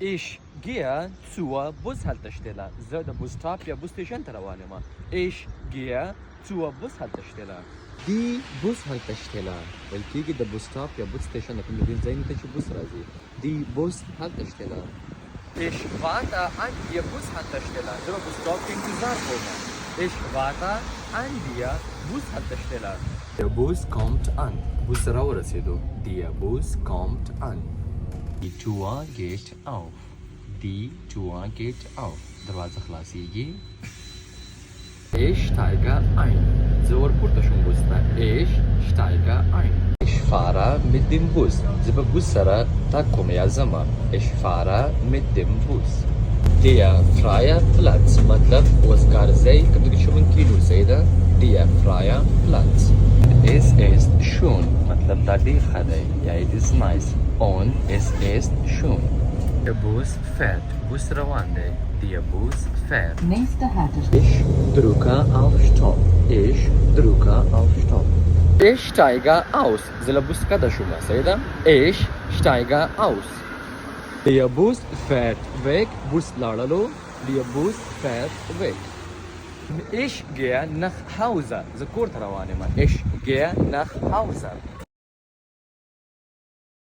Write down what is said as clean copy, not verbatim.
Ich gehe zur Bushaltestelle. زه د bus stop یا bus station ته روان یم. Ich gehe zur Bushaltestelle. Die Bushaltestelle ویل کېږي د bus stop یا bus station د کوم دې ځای ته چې بوس راځي. Die Bushaltestelle. Ich warte an der Bushaltestelle. زه به bus stop کې انتظار کوم. Ich warte an der Bushaltestelle. Der Bus kommt an. بوس راورسېدو. Der Bus kommt an. Die Tür geht auf. Die Tür geht auf. دروازه خلاصیږي. Ich steige ein. زه ورپورته شوم بوس ته. Ich steige ein. Ich fahre mit dem Bus. زه په بوس سره تګ کوم یا ځم. Ich fahre mit dem Bus. Der freie Platz مطلب وزګار ځای کوم ځای کې چې موږ کینو، صحیح ده؟ Der freie Platz. Es ist schön مطلب دا ډېر ښه دی یا it is nice und es ist schön. Der Bus fährt. بوس روان دی. Der Bus fährt. Nächste Haltestelle. Ich drücke auf Stopp. Ich drücke auf Stopp. Ich steige aus. زه له بوس ښکته شوم، صحیح ده؟ Ich steige aus. Der Bus fährt weg. بوس لاړلو. Der Bus fährt weg. Ich gehe nach Hause. زه کور ته روان یم. Ich gehe nach Hause.